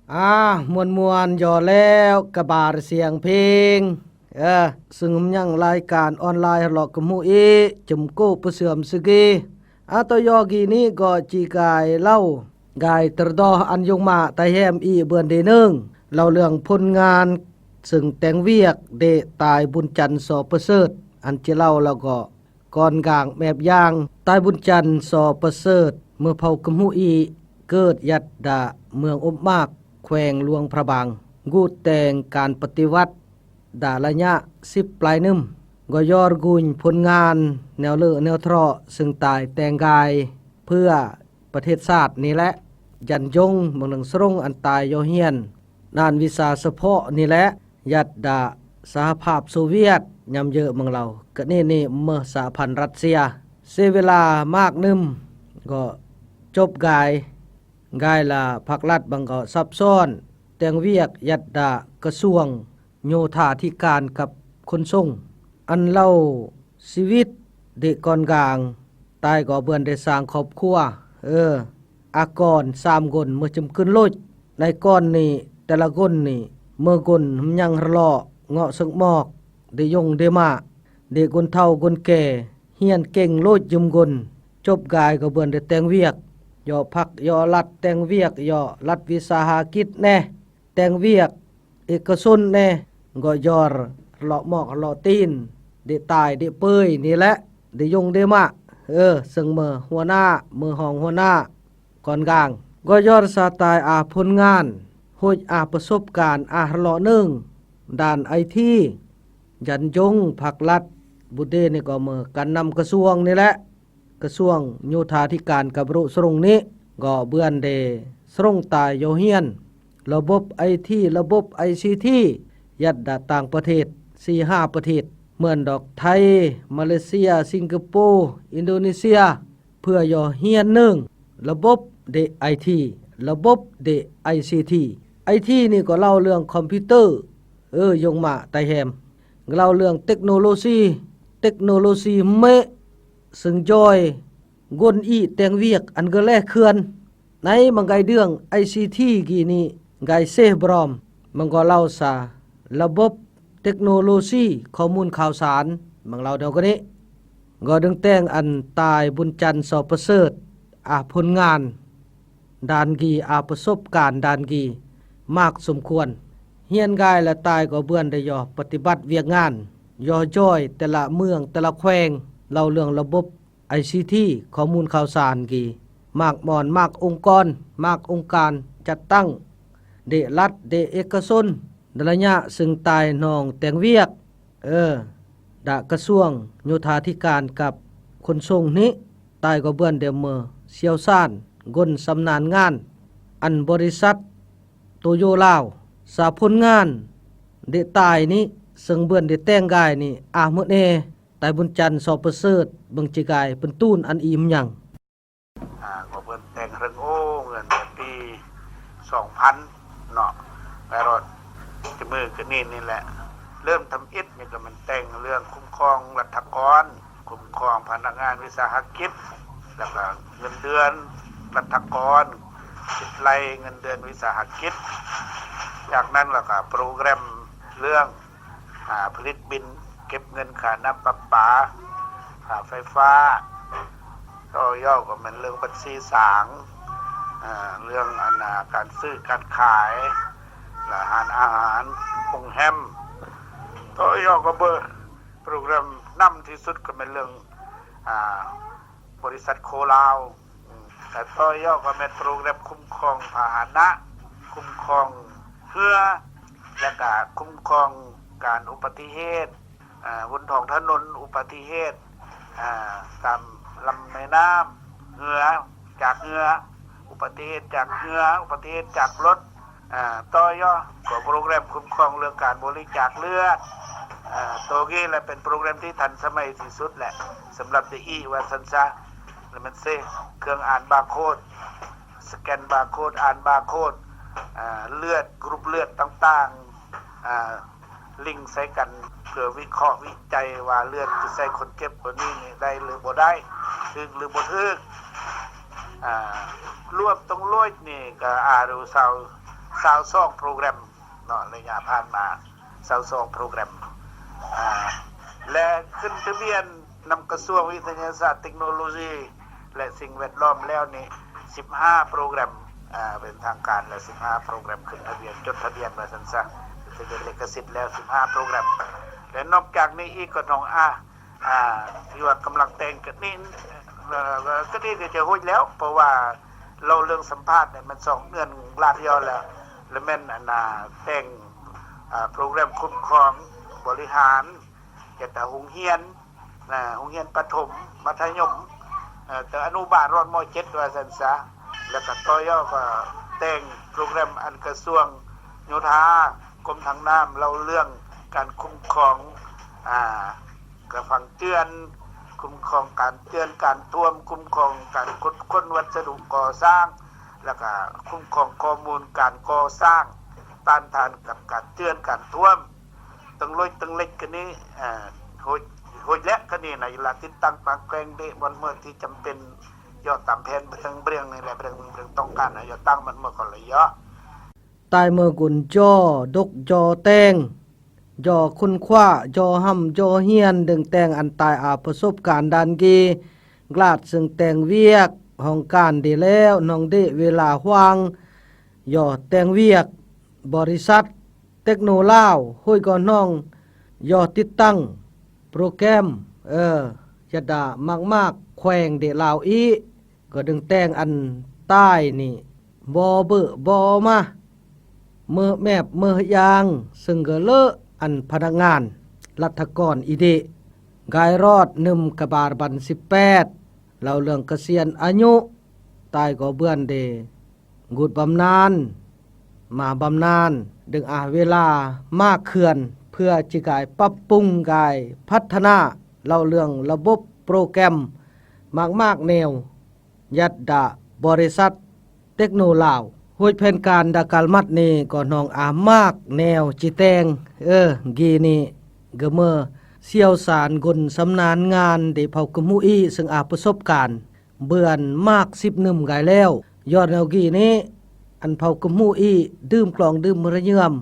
A, muan muan yo leo kabar siang ping. Ơ, sưng mơñang lai kan online lok kơmu i, chum ku pơsơm sigi. Atau yo gini ko chi gai lau. Gai tơrdoh ăn yung ma tai hem i bươn đe nưng. Lau lương phun ngan sưng teng wiek đe tai Bun Chan So Pơsơt. Ăn chi lau lau ko kon gang mep yang tai Bun Chan So Pơsơt. Mơ phao kơmu i kơt yat đa mương Ŭm Mak, khuen Luang Prabang. Gut teng kan pơtiwat đa la nhă sip plai nơm. Gô yor guñ phun ngan neo lơ neo thrŏ sưng tai teng gai pơ pơthet sat ni lĕ. Jan jong mơng nơng srung ăn tai yo hian. Nan visa sơphoh ni lĕ. Yat đa Sahapap Soviet nhăm yơ mơng lau. Kơ ni ni mơ sa phan Russia. Sevela mak nơm gô chop gai. Gai la phak lat bang gô sap son. Teng wiek yat đa kơsuang. Nhu tha thi kan kăp khun sung. Ăn lau sivit đe kon gang. Tai gô bươn đe sang khop khua. Ơ. A kon sam gon mơ chum kưn lôch. Nai kon ni tơla gon ni. Mơ gon hơm nhang hơrlo. Ngŏ sơng mok. Đe yung đe ma. Đe gon thao gon ke. Hian keng lôch jum gon. Chop gai gô bươn đe teng wiek. Yo phak yo lat teng wiek yo lat visa ha kit neh. Teng wiek, i kơsun ne, gô yor, hơlo mok, hơlo tin, đe tai, đe pơi, ni lĕ, đe yung, đe ma, ơ, sưng mơ hua na, mơ hong hua na, kon gang. Gô yor sa tai a phun ngan, hŭch a pơsop kan a hơlo nưng, đàn ai thi, jan jong phak lat, bu đe ni gô mơ kan năm kơsuang ni lĕ. Kơsuang nhu tha thi kan kăp rŭ srung ni, gô bươn đe srung tai yo hian. Lơ bôp ai thi, lơ bôp ai si thi. Yat đa tang pơthet, si ha pơthet. Mơn dŏk Thái, Malaysia, Singapore, Indonesia. Pơ yo hian nưng. Lơ bôp đe ai thi, lơ bôp đe ai si thi. Ai thi ni gô lao lương computer. Ơ, yung ma tai hem. Gô lao lương technology. Technology mê. Sưng joi, gon i teng wiek ăn gơ lĕ khưan. Nai măng gai đương ai si thi gini, gai seh brom, măng gô lao sa, lơ bôp technology, khomun khao san, măng lao đeo gini. Gô đương teng ăn tai bun chan so pơsơt, a phun ngan. Đàn gi a pơsop kan đàn gi, mak sum khuan. Hian gai la tai gô bươn đe yo, pơtibat wiek ngan. Yo joi, tela mương, tela khueng, lao lương lobop ICT, ข้อมูลข่าวสาร gi. มากม่อน มากองค์กร มากองค์การจัดตั้ง เดะรัฐ เดะเอกชน ดะละเยียะ ซึ่งตายน้องแต่งเวียก เออ ดะกระทรวงโยธาธิการกับขนส่งนี้ ตายก็เบือนเดียวเมอ เชี่ยวชาญ คนชำนาญงาน อันบริษัทโตโยลาว สาผลงาน เดะตายนี้ ซึ่งเบือนเดะแต่งกายนี้ อาหมดเอ ตายบุญจันทร์ สอประเสริฐ เบิ่งจิกาย เปิ้นตูนอันอีหยัง อ่า ก็เปิ้นแต่งเรื่องโอ้เงินแต่ปีสองพันเนาะ ไปรอดจะมือกันนี่นี่แหละ เริ่มทำอิฐนี่ก็มันแต่งเรื่องคุ้มครองรัฐกร คุ้มครองพนักงานวิสาหกิจ แล้วก็เงินเดือนรัฐกร คิดไล่เงินเดือนวิสาหกิจ จากนั้นแล้วก็โปรแกรมเรื่อง อ่า ผลิตบิน เก็บเงินค่าน้ำประปา ค่าไฟฟ้า ต่อยอดก็แม่นเรื่องบัญชีสาง อ่า เรื่องอันน่ะ การซื้อการขาย ร้านอาหาร โรงแรม ต่อยอดก็เบอร์ โปรแกรมนำที่สุดก็แม่นเรื่อง อ่า บริษัทโคลาว อืม แต่ต่อยอดก็แม่นโปรแกรมคุ้มครองพาหนะ คุ้มครองเฮือ และก็คุ้มครองการอุบัติเหตุ อ่า บนท้องถนน อุบัติเหตุ อ่า ตามลำแม่น้ำ เฮือ จากเฮือ อุบัติเหตุจากเฮือ อุบัติเหตุจากรถ อ่า ต่อยอดก็โปรแกรมคุ้มครองเรื่องการบริจาคเลือด อ่า โตกี้แหละเป็นโปรแกรมที่ทันสมัยที่สุดแหละ สำหรับเดะอี้ว่าซั้นซะ แล้วมันเซ เครื่องอ่านบาร์โค้ด สแกนบาร์โค้ด อ่านบาร์โค้ด อ่า เลือด กรุ๊ปเลือดต่างๆ อ่า ลิงก์ใส่กัน เพื่อวิเคราะห์วิจัยว่าเลือดที่ใส่คนเจ็บคนนี้นี่ได้หรือบ่ได้ ถูกหรือบ่ถูก อ่า รวมตังหมดนี่ก็อาจจะซาว ซาวสองโปรแกรมเนาะ ระยะผ่านมา ซาวสองโปรแกรม อ่า และขึ้นทะเบียนนำกระทรวงวิทยาศาสตร์ เทคโนโลยี และสิ่งแวดล้อมแล้วนี่ สิบห้าโปรแกรม อ่า เป็นทางการแล้ว สิบห้าโปรแกรมขึ้นทะเบียน จดทะเบียนว่าซั้นซะ ทะเบียนลิขสิทธิ์แล้ว สิบห้าโปรแกรม และนอกจากนี้อีกก็น้องอา อ่า ที่ว่ากำลังแต่งก็นี่ เอ่อ ก็นี่ก็จะฮุยแล้ว เพราะว่าเล่าเรื่องสัมภาษณ์เนี่ยมันสองเดือนลาดยอดแล้ว แล้วแม่นอันน่ะแต่ง อ่า โปรแกรมคุ้มครองบริหาร เกี่ยวกับโรงเรียน นะ โรงเรียนประถม มัธยม เอ่อ แต่อนุบาลรอด ม.เจ็ด ว่าซั้นซะ แล้วก็ต่อยอดก็แต่งโปรแกรมอันกระทรวงโยธากรมทางน้ำเล่าเรื่องการคุ้มครอง อ่า กะฟังเตือน คุ้มครองการเตือนการท่วม คุ้มครองการขุดค้นวัสดุก่อสร้าง แล้วก็คุ้มครองข้อมูลการก่อสร้าง ต้านทานกับการเตือนการท่วม ตึงลอยตึงเล็กกันนี้ อ่า โหย โหยและกันนี้นะ อีหลาติดตั้งตางแกล้งเดะบ่อนเมื่อที่จำเป็น ยอดตามแผนเบรียงเบรียงนี่แหละ เบรียงเบรียงต้องการนะ ยอดตั้งบ่อนเมื่อก่อนเลยยอด ตายเมื่อกุนจอ ดกจอแตง จอค้นคว้า จอฮ่ำ จอเฮียน ดึงแต่งอันตายอาประสบการณ์ด้านกี กลาดซึ่งแต่งเวียก ห้องการดีแล้ว น้องเดะเวลาฮวาง ยอแต่งเวียก บริษัท เทคโนลาว ห้วยก่อน้อง ยอติดตั้ง โปรแกรม เออ จะด่ามากๆ แขวงเดะลาวอี้ ก็ดึงแต่งอันตายนี่ บ่เบอะบ่มา เมอะแมบเมอะยาง ซึ่งก็เลอะอันพนักงาน รัฐกรอีเดะ กายรอดนึ่มกะบาลบันสิบแปด เล่าเรื่องเกษียณอายุ ตายก็เบือนเด กูดบำนาญ มาบำนาญ ดึงอาเวลามาเขื่อน เพื่อจิกายปรับปรุงกายพัฒนา เล่าเรื่องระบบโปรแกรม มากๆ แนว ยัดดะบริษัทเทคโนลาว ห้วยแผนการดะกาลมัดนี่ก็น้องอามากแนวจิแต่ง เออ กีนี่ก็เมื่อเชี่ยวชาญคนชำนาญงาน ได้เผากึมฮู้อี้ซึ่งอาประสบการณ์ เบือนมากสิบนึ่มกายแล้ว ยอดแนวกีนี้ อันเผากึมฮู้อี้ ดื่มกลองดื่มระเยื่อม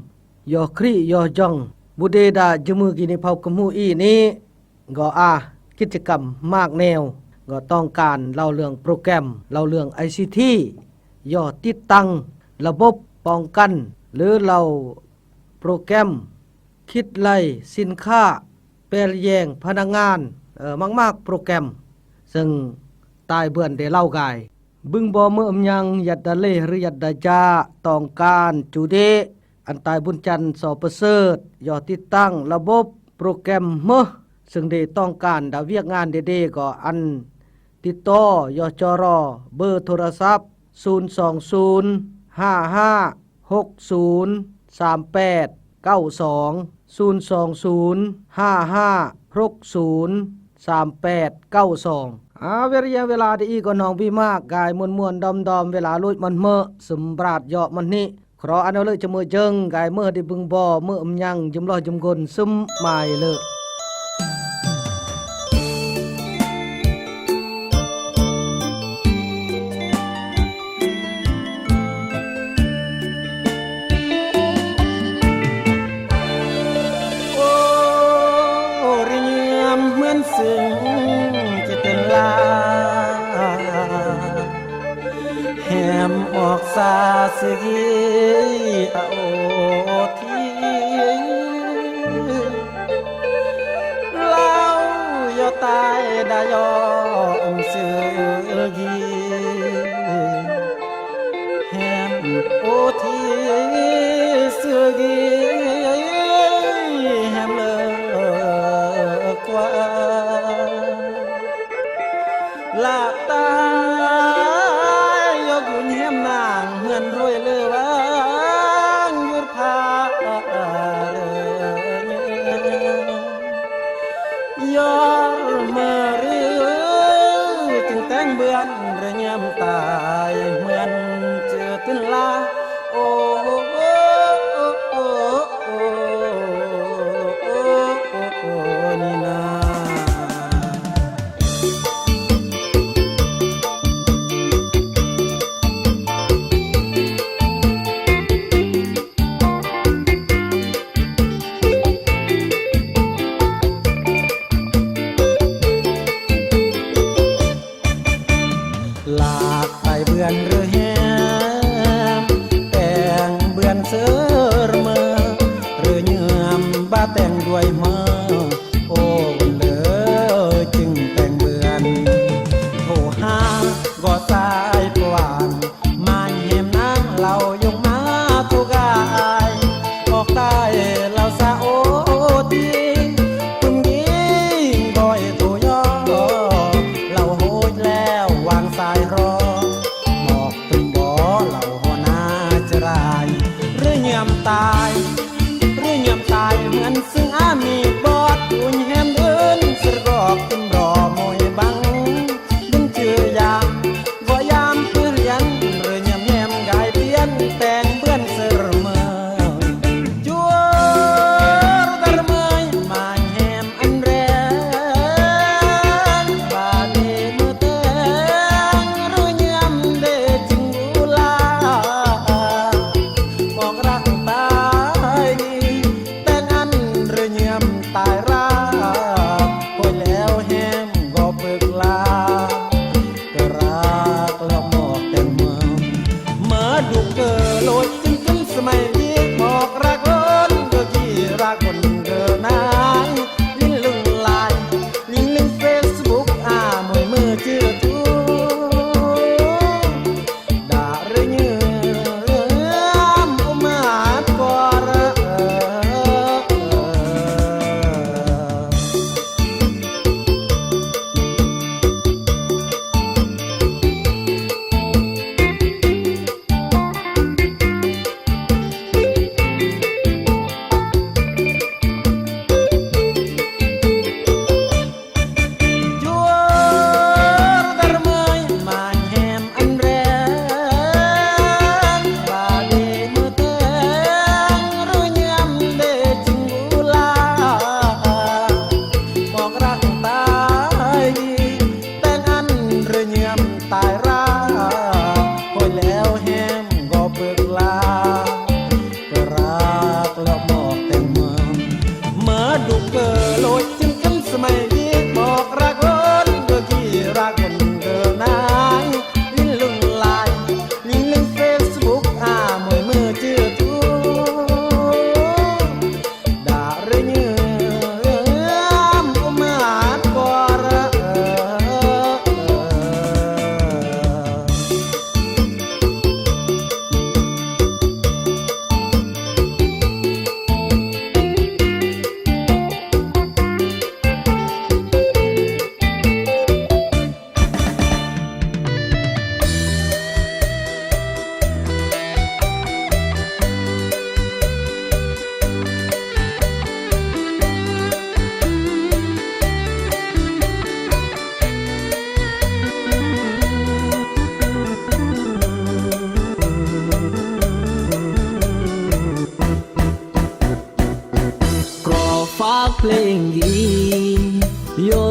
ยอคริยอจ่อง บุเดดาจมือกีนี้เผากึมฮู้อี้นี้ ก็อากิจกรรมมากแนว ก็ต้องการเล่าเรื่องโปรแกรม เล่าเรื่องไอซีที ยอติดตั้งระบบป้องกัน หรือเล่าโปรแกรม คิดไล่สินค้า Wer yeng, panangan, eh, mak-mak program. Seng tai bươn de lau gai. Bưng bo mơ̆ ym nhang yadda leh rơ yadda ja, tong kan chu de, ăn tai bun chan so pơsơt, yo titang la bop program mơh, seng de tong kan đa wiak ngan de de go ăn tito, yo choro, bơ thorasap, sun song sun, ha ha, hok sun, sam pet, kau song, sun song sun, ha ha, hrok sun, sam pet, kau song. A, wer yeng wela de i go nong bi mak, gai muôn muôn dom dom wela luch man mơ̆, sum brat yo man ni. Khro ano lơ chơmơ jơng, gai mơh de bưng bo, mơ̆ ym nhang, jum loh jum gun, sum mai lơ. Ơ, ri ñiam mưn sưng chitên la. Hem ok sa sigi a ô thi. Lau yo tai đa yo ung sigi. Hem ô thi sigi hem lơ kua. Lak tai yo gun hem nang hưn roi lơ wang yur pha rơ ñe. Yor mơ rơ ting teng bươn rơ ñam tai mưn chơ tün la. Ô, ô, ô, ni na. Lak tai bươn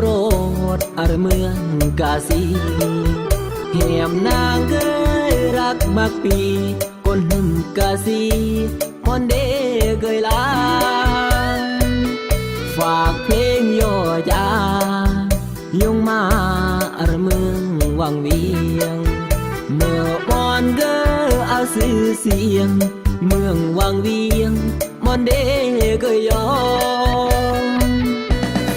Rot ar mương Khasi, hem nang gơ răk măk pi kon hnưm Khasi, mon đê gơylang. Phak pleng yoja, yong ma ar mương Wang Vieng, mơ mon gơ a sư siêng, mương Wang Vieng, mon đê gơyong.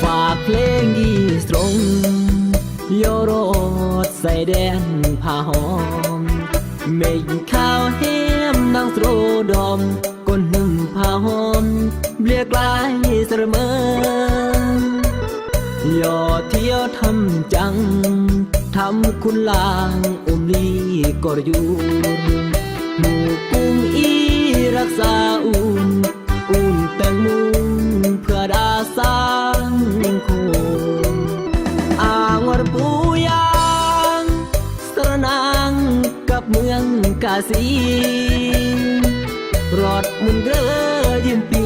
Phak pleng gi strong, yo rot sai đen pha hom. Mej khao hem nang sro dom, kon hnưm pha hom, bliek lai sar mơn. Yo thiêu thăm chăng, thăm khun lang um li kor yur. Mu kung i răk sa un, un teng mung phra đa sang khun. Angor Puyang, sar nang kăp mương Khasi. Rot mưn gơ jin pi,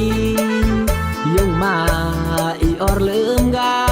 yong ma i or lơm ga.